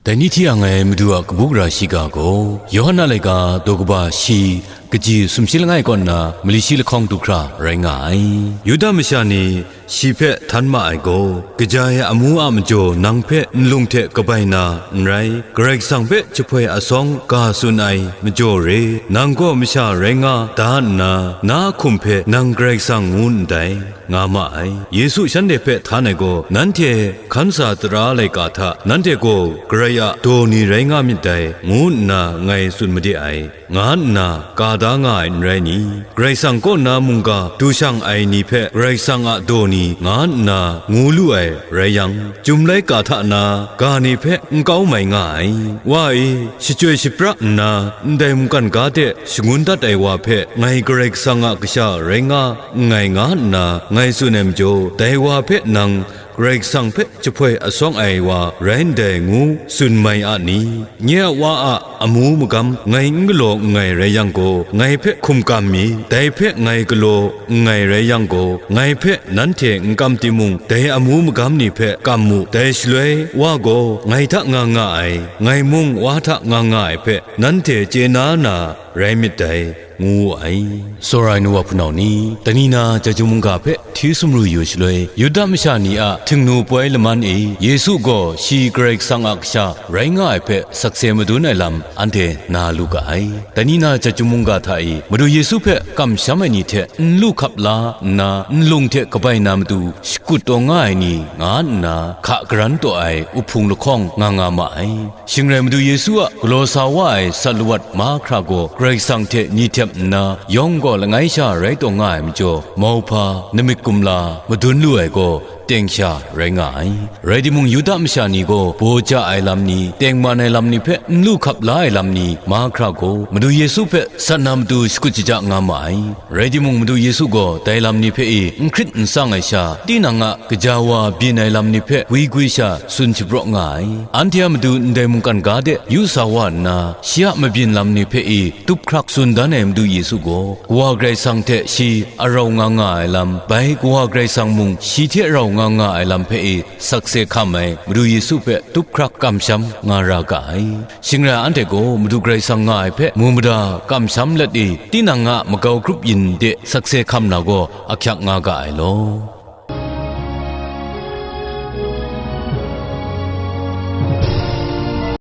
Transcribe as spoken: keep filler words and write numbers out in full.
Dai ni hti yang ai Madu a kabu gara shiga gaw, Yawhan a laika daw kaba shi, kaji sumshi langai kaw nna mali shi lahkawng du hkra rai nga ai. Yuda masha ni shi hpe htan ma ai gaw, kaja ai amu a majaw nang hpe nlung hte kabai na n rai, Karai Kasang hpe jahpoi asawng ga tsun ai majaw re, nang gaw masha rai nga da nna, na a hkum hpe nang Karai Kasang ngu ndai, nga ma ai. Yesu shanhte hpe htan ai gaw, nanhte hkan sa tara laika hta, nanhte gaw Karai a daw ni rai nga myit dai, ngu nna ngai tsun made ai, nga nna ka da nga ai n rai ni? Karai Kasang kaw na mungga du shang ai ni hpe Karai Kasang a daw ni nga nna ngu lu ai rai yang, Chyum laika hta na ga ni hpe n kau mai nga ai. Wa e, shachyoi shapra nna ndai mungkan ga de shangun dat ai wa hpe ngai Karai Kasang a kasha rai nga nngai nga nna ngai tsun ai majaw, dai wa hpe nang Karai Kasang hpe jahpoi asawng ai wa rai ndai ngu tsun mai a ni? Nye a wa a amu magam ngai n galaw nngai rai yang gaw, ngai hpe hkum kam mi, dai hpe ngai galaw nngai rai yang gaw, ngai hpe nanhte n kam timung, dai amu magam ni hpe kam mu. Dai shaloi, wa gaw ngai hta nga nga ai, ngai mung wa hta nga nga ai hpe nanhte chye na na rai myit dai, ngu wu ai. Tsawra ai nu wa hpunau ni, Tanina Jahtum mungga hpe hti sumru yu shaloi, Yuda masha ni a htingnu poi laman e Yesu gaw shi Karai Kasang a kasha rai nga ai hpe sakse madun ai lam anhte na lu ga ai. Tanina Jahtum mungga hta e Madu Yesu hpe kamsham ai ni hte n lu hkap la nna, nlung hte kabai na matu shakut taw nga ai ni, nga nna hka garan taw ai uhpung lahkawng nga nga ma ai. Shing rai Madu Yesu a galaw sa wa ai sat lawat mahkra gaw Karai Kasang hte ni htep nna, yawng gaw langai sha rai taw nga ai majaw, mauhpa, namik kumla, madun lu ai gaw, teng sha rai nga ai. Rai timung, Yuda masha ni gaw baw ja ai lam ni, tengman ai lam ni hpe n lu hkap la ai lam ni mahkra gaw, Madu Yesu hpe sat na matu shakut shaja nga ma ai. Rai timung, Madu Yesu gaw dai lam ni hpe e n hkrit n tsang ai sha, tinang a gaja wa byin ai lam ni hpe gwi gwi sha tsun shapraw nga ai. Anhte a matu ndai mungkan ga de yu sa wa nna, shi a mabyin lam ni hpe e tup hkrak tsun dan ai Madu Yesu gaw, Kawa Karai Kasang hte shi a rau nga nga ai lam, bai Kawa Karai Kasang mung shi hte rau nga nga ai lam hpe e sakse hkam ai Madu Yesu hpe tup hkrak kamsham nga ra ga ai. Shing rai anhte gaw Madu Karai Kasang nga ai hpe mu mada kamsham let i, tinang a makau grup yin de sakse hkam na gaw ahkyak nga ga ai law.